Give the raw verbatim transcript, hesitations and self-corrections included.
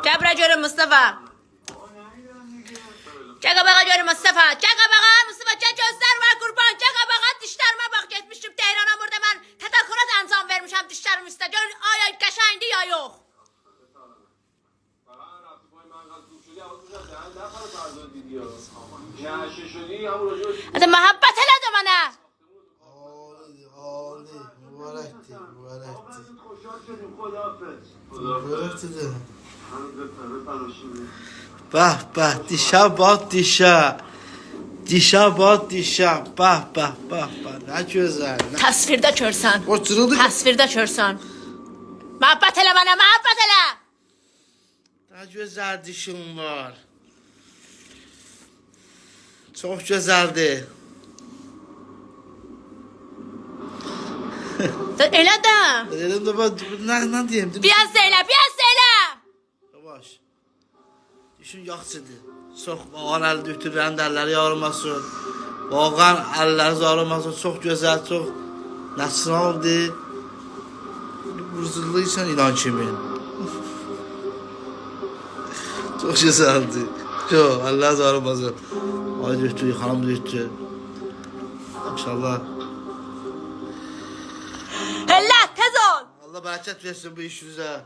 گل بورا گؤروم، مصطفی. گل قاباغا گؤروم، مصطفی. گل قاباغا، مصطفی، گل گؤزلریمه قوربان. گل قاباغا، دیشلریمه باخ، گئتمیشدیم تهرانا، بورادا من تدارکات انجام وئرمیشم دیشلریم اوسته. گؤر، آیا قشنگدی یا یوخ. هادی، محبت ائله ده منه. عالی‌دیر، عالی. مبارک‌دیر، مبارک‌دیر. مبارک‌دیر ده. به، به، دیشه باخ، دیشه. دیشه باخ، دیشه. به، به، به، به. نه گؤزل، نه... تصویرده کؤرسن. او جیریلدی. تصویرده کؤرسن. محبت ائله منه، محبت ائله. نه گؤزل دیشین وار. چوخ گؤزلدیر. دا ائله ده. ائله ده، باخ، نه، نه دئییم؟ بیر آز دا ائله، بیر آز دا ائله. یاواش. دیشین یاخشی‌دیر. چوخ، آغان ال دؤتورورم ده، اللری آغریماسین. آغان اللری آغریماسین. چوخ گؤزل، چوخ ناتورالدیر. بورجولویسان ایلان کیمی. چوخ گؤزلدیر. یوخ، اللری آغریماسین. آی دؤتور، خانیم دؤتور. انشاءالله. ائله، تئز اول. الله برکت وئرسین بو ایشینیزه.